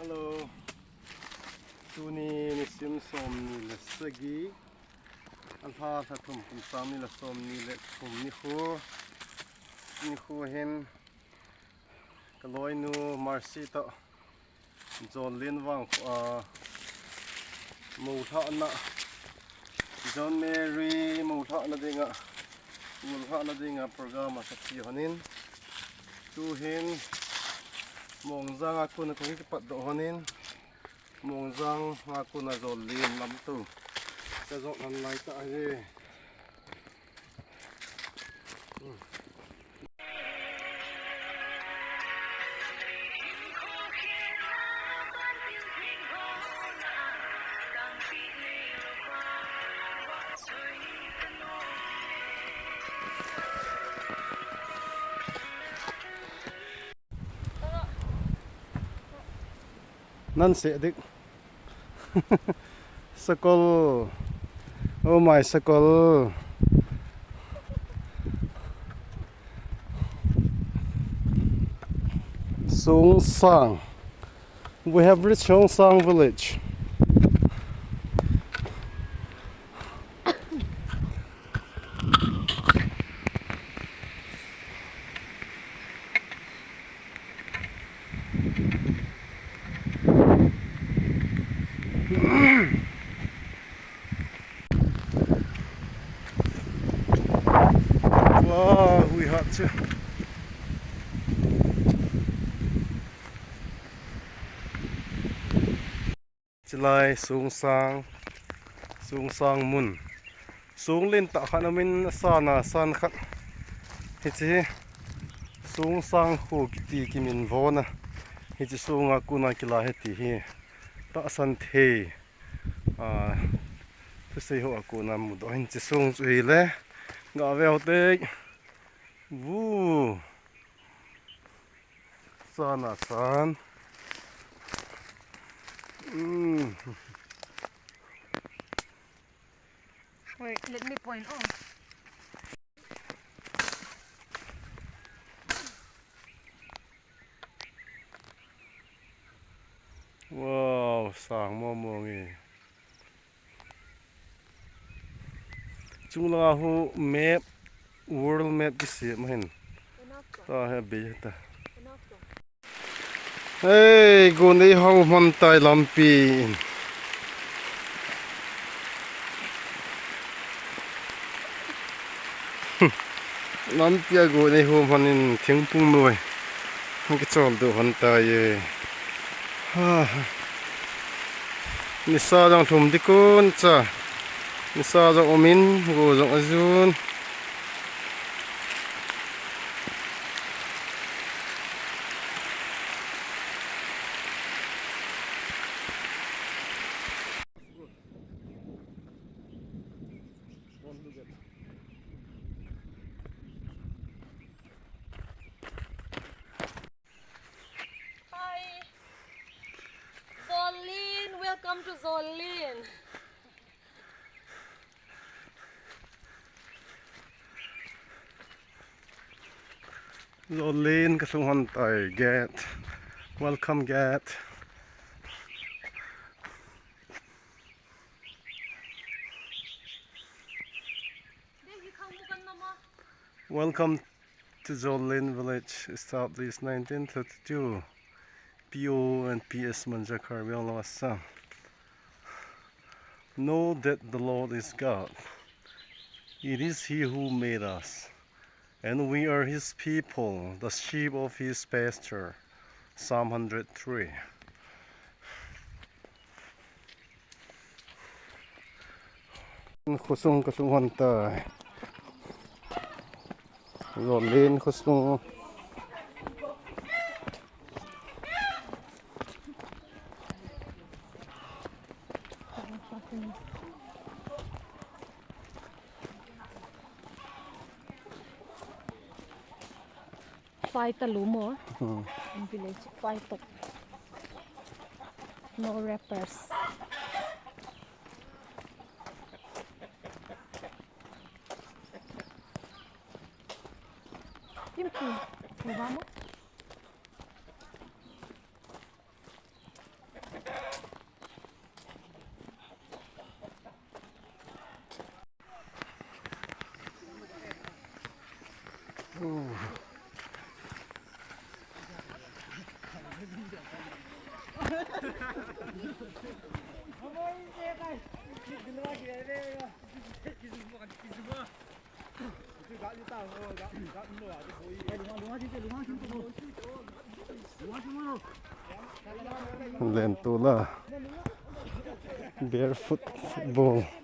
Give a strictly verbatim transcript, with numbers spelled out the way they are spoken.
Hello. Tuni nisim somni le sagi. Alha lha thum kum sang ni le somni le thum nikho. Nikho hin kaloinu Mercy toh Jolin vang, ah, moulhahna, John Mary moulhahna dinga, moulhahna dinga program a kati honin. Tuhin Mongjang a kona kong kipatdoh honin. Mongjang a kona Jolin lamto. Ka jot han lai ta hi. Nan se dik. Sakol. Oh my, sakol. Songsang. We have reached Songsang village. Wow, hui hat chu. Chilai Songsang, Songsang mun. Song lentah khat aumin, asana san khat. Hiche hi Songsang kho kiti kiminvona. Hiche songa kona kila hiti hi. Tahsan thei. Ah, thusei ho a kona mudoh hin hiche song chu hile. Gaveu te. Vu. Sana san. Mm. Wait, let me point. Oh. Wow, sang momo nge. Chunglanga hu map, world map kisem ahin. Tahi bei ta. Hei, gon eihou man tai lampi in. Lampi a gon eihou man in thingphung noi. Kichol doh hon tai e. Ha. Nisa jong lhum ding kon cha. Nisa jong umin, go jong ajun. Hi. Jolin, welcome to Jolin. Jolin ka sung hon tai gate. Welcome gate. Welcome to Jolin village, established nineteen thirty-two, P O and P S Manja, Karbi Anglong, Assam. Know that the Lord is God. It is He who made us, and we are His people, the sheep of His pasture. Psalm hundred three. Khosung ka sung hon tai. Jolin khosung. Five talu mo. Hmm. In village, five top. No wrappers. Kim kim. Mo ba mo? Lentola. Barefoot football.